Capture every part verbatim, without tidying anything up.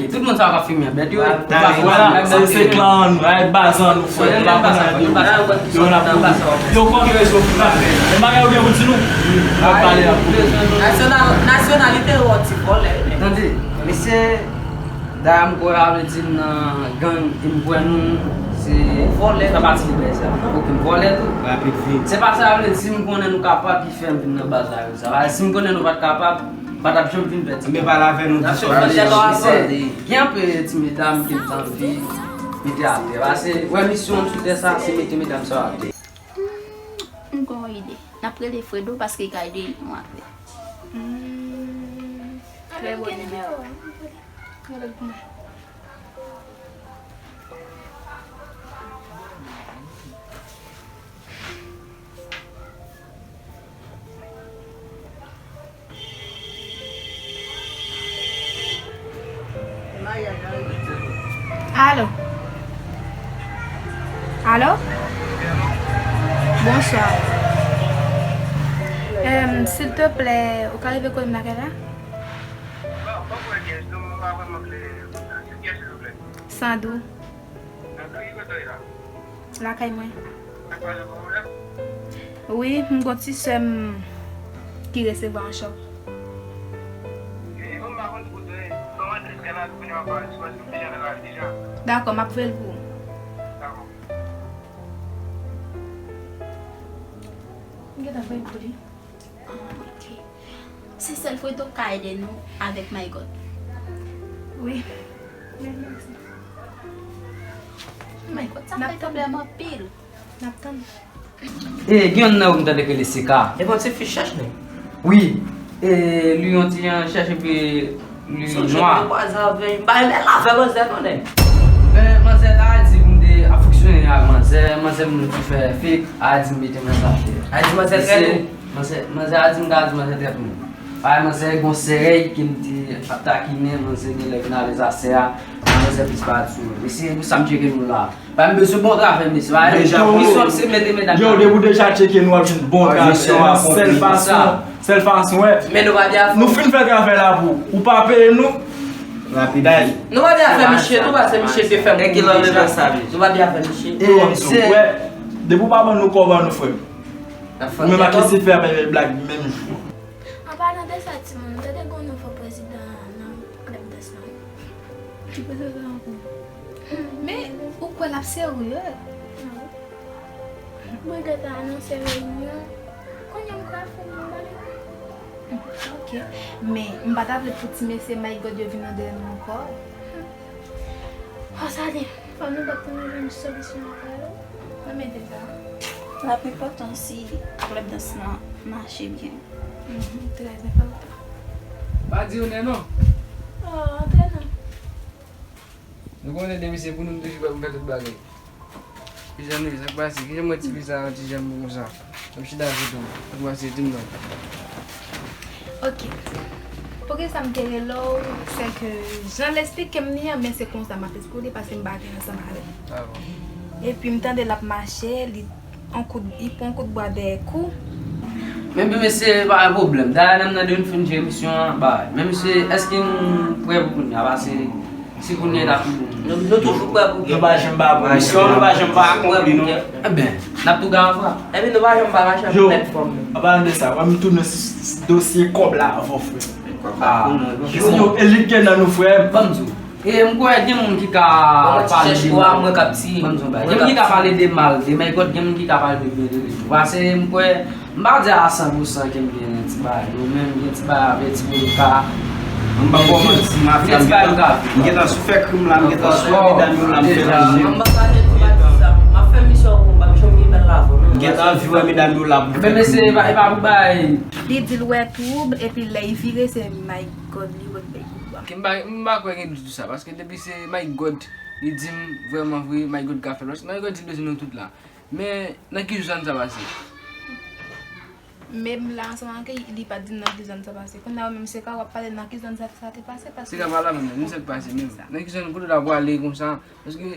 Tout moun sa k ap fimen an bèt yo ye. Vwala, se, se klan an nou, ay baz an nou, frè, nou pa konn anyen de yo. Yo konn rezon pou nou. Men bagay yo gen pou di nou. N ap pale ak ou. Nasyonal, nasyonalite yo ti vòlè. Tande, mesye, dayè m kwè a vle di nan gang, e m kwè nou se vòlè. Sa pati de bèz la. Oke, m vòlè tou. Rapid vit. Se pa sa vle di m konnen nou kapab ki fè m vin nan baz la yo. Sa va, si m konnen nou pa t kapab, m pa t ap janm vin fè ti. Men pale avè nou di sa. Gen anpil ti medam ke m t anvi mete atè. Pase, wè, misyon m sou tè sa, se mete medam sa yo atè. Hmm, m gon ide. N ap rele Fredo paske li ka ede nou apre. Hmm, trè bòn ide. Alo? Alo? Bonswa. Em, silteplè, ou ka rive kote m lakay la? Sandou. Lakay mwen. Wi, m gon ti sè m ki resevwa yon chòk. Dakò, m ap voye l pou ou. M gentan voye l pou li. Ah, ok. Se sèl Fredo k ka ede nou avèk Maygòt. Wi. Maygòt, sa fè pwoblèm anpil. N ap tann. E, gen youn nan yo m tande k rele Seka. E bon, ti fi chèch, non? Wi. E, li yon ti jan chèch epi li nwa. Sonje mwen kwaze avè l, m pa renmen l avè manzè, non, nèg. Men, manzè ta di m te ap fonksyone ak manzè, manzè m nou ki fè fake, a di m mete manzè atè. A di manzè trèt ou? Manzè, manzè a di m ta di manzè trèt mwen. Paske manzè gon sèy ke m te ap takinen, manzè gen lè vin alèz a sè a, manzè plis pa di sou mwen. Mesye, se pou sa m tcheke nou la. Paske m bezwen bon travay, mesye. Paske misyon m se mete medam. Yo, depi w deja tcheke nou, w ap jwenn bon travay. Sèl fason, sèl fason, wè. Men nou pa byen. Nou fin fè travay la pou ou. Ou pa peye nou. Rapid. Nou pa byen fè misye, nou pa se misye te fè m. Nou pa byen fè misye. E, wè, depi w pa ban nou kòb an nou, frè m. Ou menm ak Lisife ap fè blag menm jou. An palan de sa, timoun, m tande gon nouvo prezidan nan klèb dans lan. Ki prezidan ankò? Men, ou kwè l ap serye? Wi. Mwen gentan anonse reyinyon. Kounye a m ka fè m bale. Ok. Men, m pa ta vle pou ti mesye Maygòt yo vin andèyè nou ankò. Fò sa di. Fò nou bat pou nou jwenn solisyon avè yo. Mwen mete sa. L ap enpòtan si klèb dans lan mache byen. Mhm, trè enpòtan. Pa di anyen non. Oh, antre non. Nou konnen depi se pou nou, nou toujou prè pou fè tout bagay. Kijan nou ye? Sa k pase? Kijan m wè tifi sa yon ti jan mou konsa? M chita sou tou. Sa k pase? Di m non. Ok. Poukisa m te rele w, se ke jan l esplike m li an, men se konsa m ap esplike w li, paske m pa gen ansanm avè l. Ah bon? Epi m tande l ap mache, li yon kout, li pran yon kout bwa dèyè kou. Men, men, mesye, pa gen pwoblèm. Dayè, n ap nan de nou fin jere misyon an, bay. Men, mesye, èske nou prè pou kounye a? Paske si kounye a n ap. Nou, nou toujou prè pou gen. Nou pa janm pa pran misyon, nou pa janm pa akonpli non. Enben, n ap tou gen anfra. Epi nou pa janm pa mache ak tèt fòm. Yo, an palan de sa, wè m tounen sou dosye kòb la avan, frè. Kòb la pou nou. Yo, e li k nan nou, frè. Ban m di w. E m kwè gen moun ki ka pale de mal. Ban m di w bagay. Gen moun ki ka pale de mal de Maygòt, gen moun ki ka pale de byen de li tou. Paske m kwè, m pa di a san pou san ke m gen yon ti bagay. Yo menm gen ti bagay avè ti moun ka. M pa kòmanse mafya, m gentan, m gentan sou fè krim la, m gentan sou wè medam yo la, m fè lanje. M pa pale tou, pa di sa. M ap fè misyon pou m, m ap janm gen bèl lavi non. M gentan anvi wè medam yo la, m fè krim. Men mesye, e pa, e pa pou bay. Li di l wè twoub, epi lè l vire, se Maygòt li wè k bay kout bwa. Ke m pa, m pa kwè gen dout sou sa, paske depi se Maygòt, li di m vrèman vre, Maygòt ka fè l. Paske Maygòt di l bezwen nou tout la. Men, nan ki zòn sa pase? Menm la ansanm ak li, li pa di m nan ki zòn sa pase. Kounye a ou menm Seka w ap pale nan ki zòn sa, sa te pase, paske. Seka pa la menm, men sa k pase menm. Nan ki zòn kote w ta pwale konsa? Paske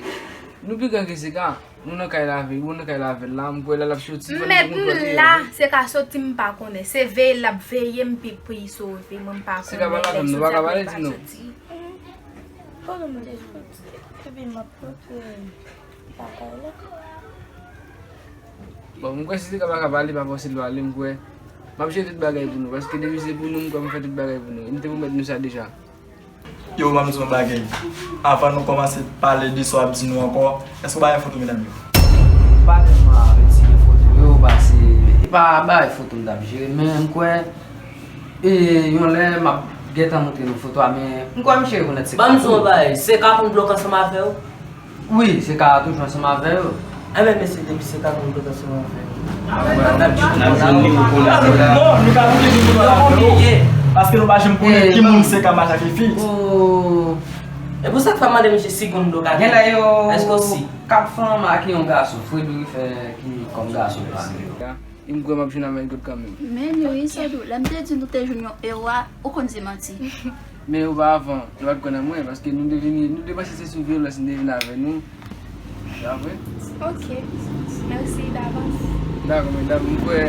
nou pi gran ke Seka, nou nan kay la avè l, nou nan kay la avè l la, m kwè lè l ap soti, fò nou konn kote l ye. Mèt m la, Seka soti m pa konnen. Se veye l ap veye m pi pou li sove, mwen m pa konnen lè l soti ak lè l pa soti. Seka pa la menm, nou pa ka pale di non. Seka pa la menm, nou pa ka pale di non. Kote m te soti? Epi m ap montre bagay la. Bon, m kwè si se ka pa ka pale, pa fòse l pale, m kwè. M ap jere tout bagay pou nou, paske depi se pou nou, m kwè m fè tout bagay pou nou. E m te pwomèt nou sa deja. Yo, ban m di yon bagay. Avan nou kòmanse pale de sa w ap di nou ankò, èske w bay foto medam yo? M pa tèlman apresyè foto yo, paske e pa bay foto m t ap jere, men m kwè, e, yon lè m ap gentan montre nou foto a, men m kwè misye rekonèt se Ban m di yon bagay, se ka konn blòk ansanm avè w? Wi, se ka toujou ansanm avè yo. Enben, mesye, depi se ka konn blòk ansanm avè yo. N ap jwenn li pou konnen. Non, nou ka konte jwenn pou konnen avè yo. Paske nou pa janm konnen ki moun se ka mache ak fi. Oh. E pou sa k fè m mande misye si konn blòk avè yo. Gen lè yo k ap fè ansanm ak yon gason, Freddy ki fè ki kòm gason pami yo. E m kwè m ap jwenn avè l kot kanmenm. Men wi, Sandou, lè m te di nou te jwenn yon ewa, ou konn se manti. Men oparavan, nou pa t kwè nan mwen, paske nou te vini, nou te panse se sou vyolans nou te vin avè nou. Se pa vre? Ok. Mèsi davans. Dakò, medam, m kwè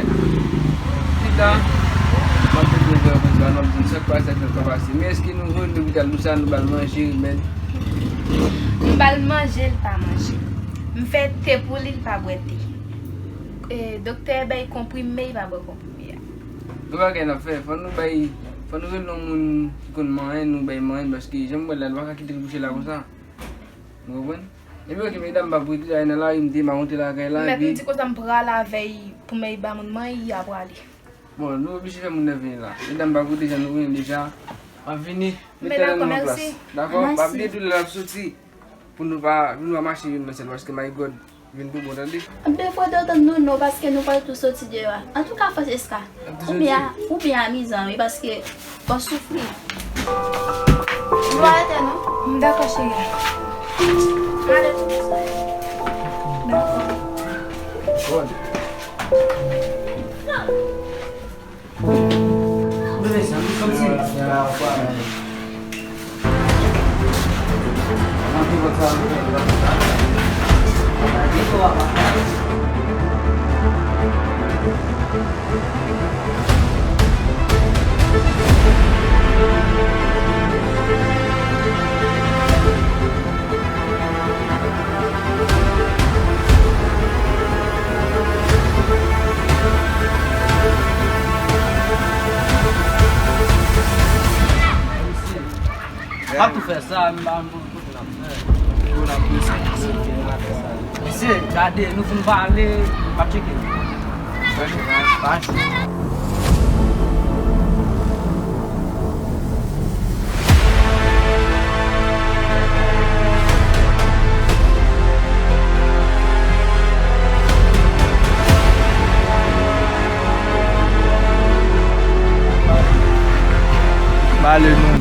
pita, m ap mete w vre konsa, n ap di n sa k pase, sa k pase. Men èske nou voye l lopital konsa, nou ba l manje, remèd? M ba l manje, l pa manje. M fè te pou li, l pa bwè te. E, doktè bay konprime, l pa bwè konprime a. Gen bagay n ap fè, fò nou bay, fò nou rele yon moun ki konn manyen, nou bay manyen, paske jan m wè l la, nou pa ka kite l kouche la konsa. Nou konprann? Epi, ok, medam, m p ap rete la, nan lari m te, m a monte lakay la, epi. M di konsa, m pral avè l pou m ba moun manyen, l a prale. Bon, nou oblije fè moun nan vini la. Medam, m p ap rete, jan nou konnen deja. M ap vini, mete tèt nou nan plas. Dakò? Pa bliye tou lè l ap soti. Pou nou pa, pou nou pa mache youn nan sèl, paske my God vin pou bon, tande. Anben, fò w tann nou non, paske nou pral tou soti deyò a. Antouka, Francesca, ou byen, ou byen amizan, wi, paske w ap soufri. Nou pa rete non. M dakò, cheri. Ale. Dakò. N ap tou fè sa, m pa konn kote n ap fè. Yo, n ap fè sa. Mesye, gade, nou fin pale, m ap tcheke. Pa cho. Pale non.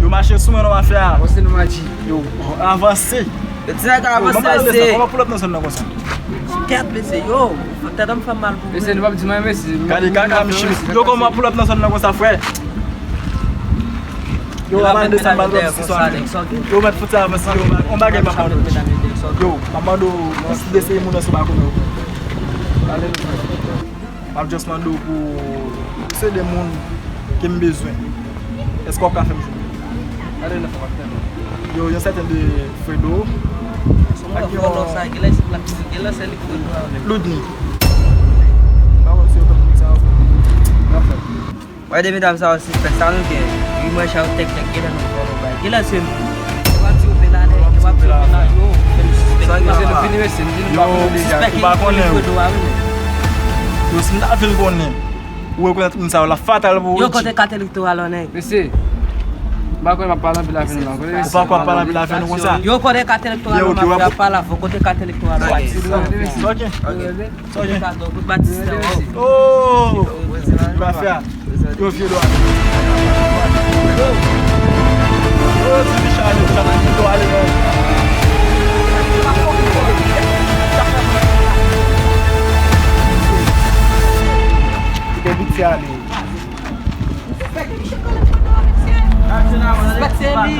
Yo mache sou mwen nan mafya. Avanse non, Maji. Yo, avanse. Yo, ti nèg avanse, se. Kòman pull up nan zòn nan konsa? Kèt, mesye, yo. Tèt an fè m mal pou mwen. Mesye, nou p ap di mwen, mesye. Gade kaka, mesye. Yo, kòman pull up nan zòn nan konsa, frè? Yo, pa mande sa, m pa konn si sa. Yo, mèt fout sa avanse, yo, on bagay m ap mande w. Yo, m ap mande w, si de se moun nan sou pa konnen w. M ap just mande w pou, se de moun ke m bezwen. Èske w ap ka fè m jwenn? Yo, yon sèten de Fredo. Ak yon Loudny. M pa konn si yo konn moun sa yo. N ap fè. Wè de medam sa yo sispèk, sa nou gen? Wi, mwen, chay yo tèk tèk, genlè nou pran nou bay. Genlè se nou. Yo pa di yo pe la nèg, yo pa di yo pe la yo, men nou sispèk. Yo, sispèk, ou pa konnen. Yo, si m ta vin konnen, ou rekonèt moun sa yo, l ap fatal pou ou. Yo, kote kat elektoral ou, nèg? Mesye, m pa konnen, m ap pale anpil avè nou la. Ou pa kwè ap pale anpil avè nou konsa? Yo, kote kat elektoral ou, m ap pale avè w, kote kat elektoral ou? Ok. Sa w gen? Oh! Li pa fè a. Yo, vye dwa. Yo, ti Richard, yo, sa nan vye dwa, ale, men. Kite piti ale. Suspèk se li.